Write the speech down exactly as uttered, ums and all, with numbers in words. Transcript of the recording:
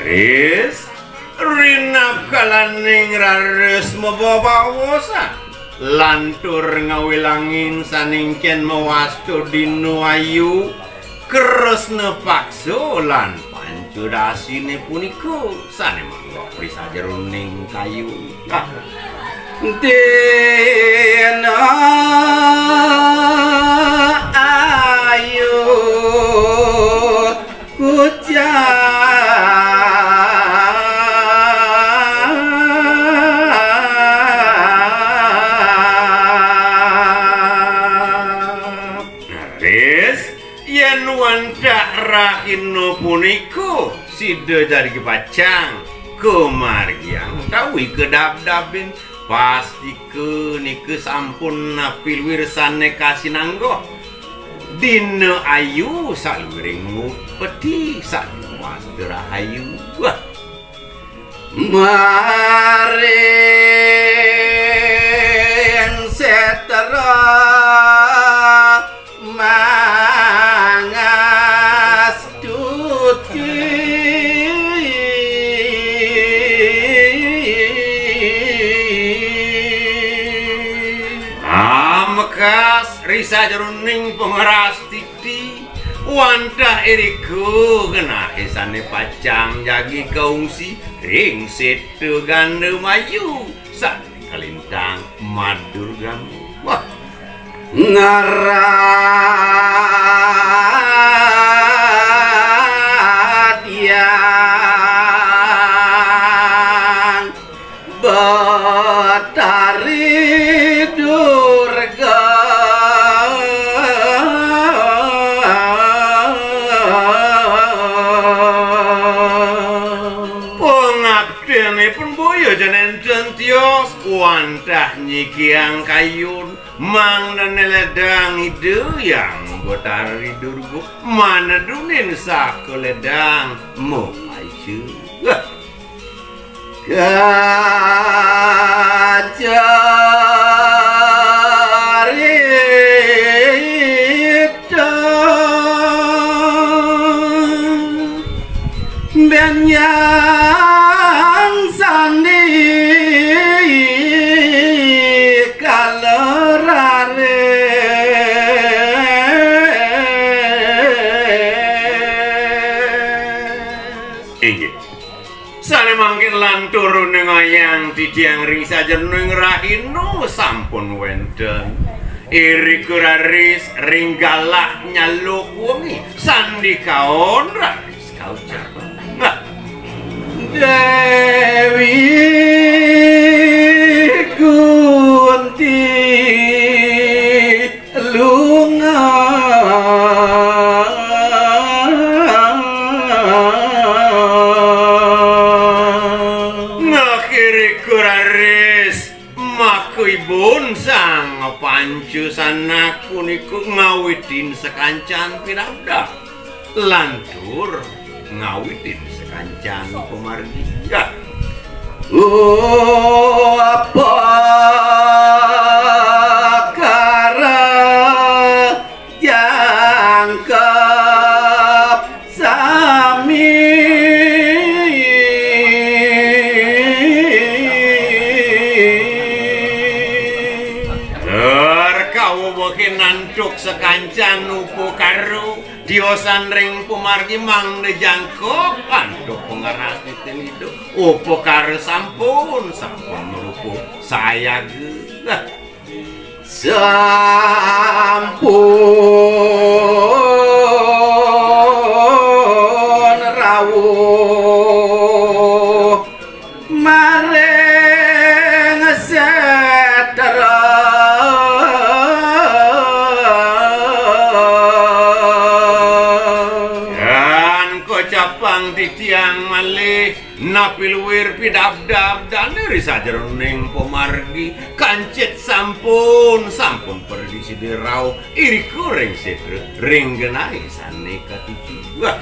Ris, rinap kalaning raris mababaosan, lantur ngawilangin sané kén mawasta dina ayu, kresna paksa lan pancudasiné punika sané manggok ri sajeroning kayun. Ah. Dina ayu kucang. Raris, yén wantah rahina punika sida jagi pacang kamargiang utawi kadabdabin, pastika nika sampun napi luir sané kasinanggeh. Dina ayu saluiring upeti sané mawasta rahayu. Wah. Maring sétra mangastuti. Amekas ri sajeroning pangrastiti, wantah irika genahé sané pacang jagi kaungsi ring sétra ganda mayu sané kalintang madurgama. Wah. Ngaradyang Betari Durga. Pangabdianipun boya ja nénten tios, wantah nyikiang kayun, mangdané ledang Ida Hyang Betari Durga, manedunin saka ledang mapaica. Wah. Kacarita. Benjang sandi kala raris. Inggih. Sané mangkin lantur nengayang titiang ring sajeroning rahina sampun wénten. Irika raris ring galah nyaluk wengi, sandi kaon raris kaucap. Nah. Déwi Kunti lunga. Nah, irika raris maka ibun sang panca sanak punika ngawitin sakancan pinabdab. Lantur ngawitin sakancan pamargi. Ya. Upakara jangkep sami. Tur kawewehin antuk sakancan upakara tiosan ring pamargi mangda jangkep antuk pangrastitiné Ida. Upakara sampun, sampun marupa sayaga. Sampun rawuh maring sétra. Yan kocapang titiang malih napi luir pidabdab dané ri sajeroning pamargi, kancit sampun, sampun perdi sida rauh irika ring sétra, ring genahé sané katuju. Wah.